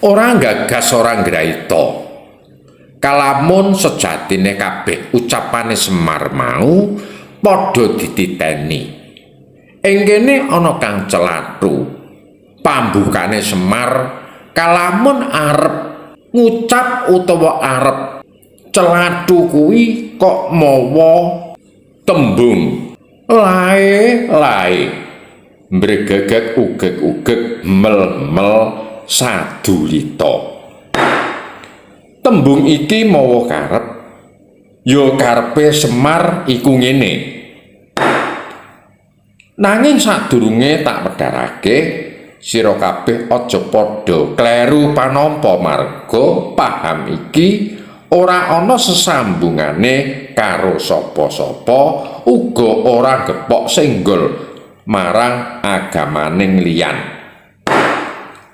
Ora gagas ora ngraita. Kalamun sejatine kabeh ucapane Semar mau padha dititeni. Ing kene ana kang celathu. Pambukane Semar kalamun arep ngucap utawa arep celathu kuwi kok mawa tembung lae lae mbregegeg ugeg-ugeg mel-mel sadulita. Tembung iki mawa karep ya karepe Semar iku ngene. Nanging sadurunge tak wedharake sira kabeh aja padha kleru panampa marga paham iki ora ana sesambungane karo sapa-sapa, uga ora gepok senggol marang agamaning liyan.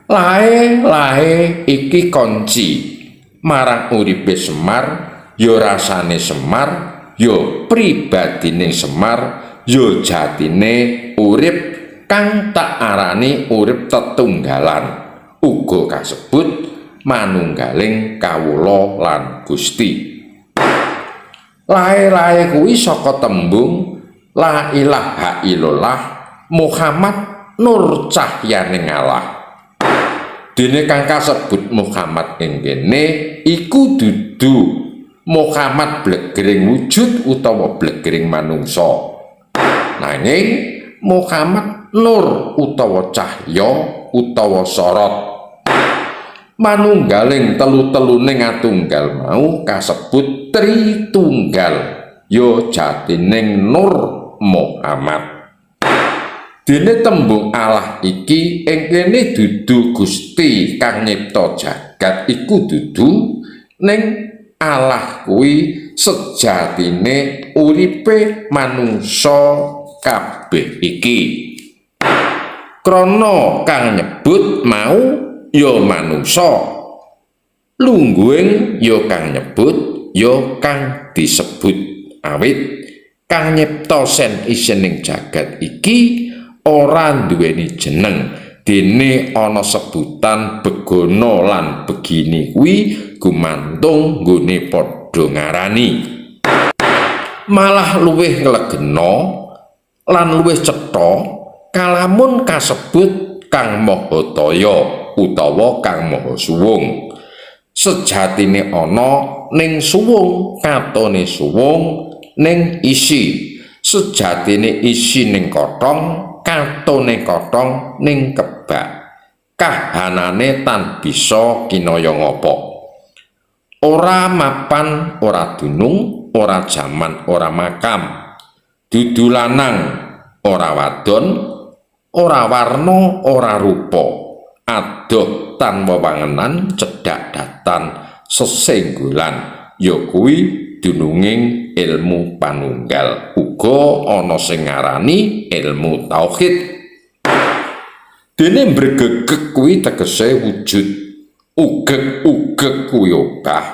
Lae lae iki kunci marang uripe Semar, ya rasane Semar, ya pribadine Semar, ya jatine urip kang tak arani urip tetunggalan, uga kasebut manunggaling kawula lan Gusti. Lae-lae kuwi saka tembung la ilaha illallah Muhammad nur cahyaning Allah. Dene kang kasebut Muhammad ing kene iku dudu Muhammad blegering wujud utawa blegering manungsa. Nanging Muhammad nur utawa cahya utawa sorot. Manunggaling telu-teluning atunggal mau kasebut Tritunggal, ya jatining Nur Muhammad. Dene tembung Allah iki ing kene dudu Gusti kang nyipta jagat iku dudu, ning Allah kuwi sejatine uripe manungsa kabeh iki. Krana kang nyebut mau ya manungsa, lungguhing ya kang nyebut ya kang disebut, awit kang nyipta sen isining jagat iki ora nduweni jeneng. Dene ana sebutan Begono lan Begini kuwi gumantung nggone padha ngarani. Malah luwih nglegena lan luwih cetha kalamun kasebut Kang Maha Toya utawa Kang Maha Suwung. Sejatine ana ning suwung, katone suwung ning isi. Sejatine isi ning kothong, katone kothong ning kebak. Kahanane tan bisa kinaya ngapa. Ora mapan, ora dunung, ora jaman, ora makam. Dudu lanang, ora wadon, ora warna, ora rupa. Adoh tan wewangenan, cedhak datan sesenggolan, ya kuwi dununging ilmu panunggal. Uga ana sing ngarani ilmu tauhid. Dene mbregegeg kuwi tegese wujud, ugeg-ugeg kuwi obah,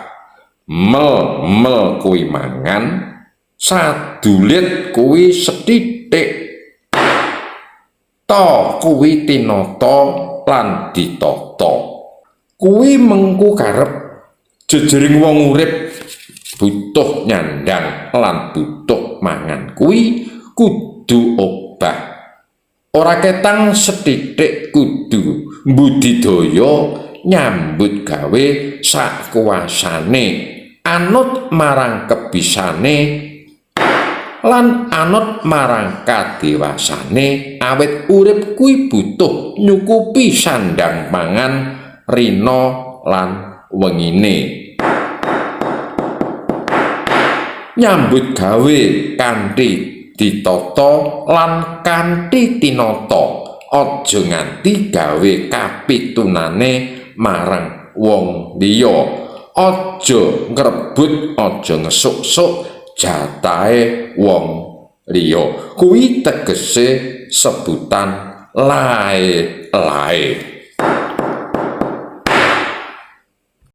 mel-mel kuwi mangan, sadulit kuwi sethithik, ta kuwi tinata lan ditata. Kuwi mengku karep jejering wong urip butuh nyandang lan butuh mangan kuwi kudu obah. Ora ketang sethithik kudu mbudidaya nyambut gawe sakuwasane, anut marang kebisane lan anut marang kadewasane, awit urip kuwi butuh nyukupi sandang pangan rina lan wengine. Nyambut gawe kanthi ditata lan kanthi tinata, aja nganti gawe kapitunane marang wong liya, aja ngrebut, aja ngesuk-suk jatahe wong liya. Kuwi tegese sebutan lae-lae.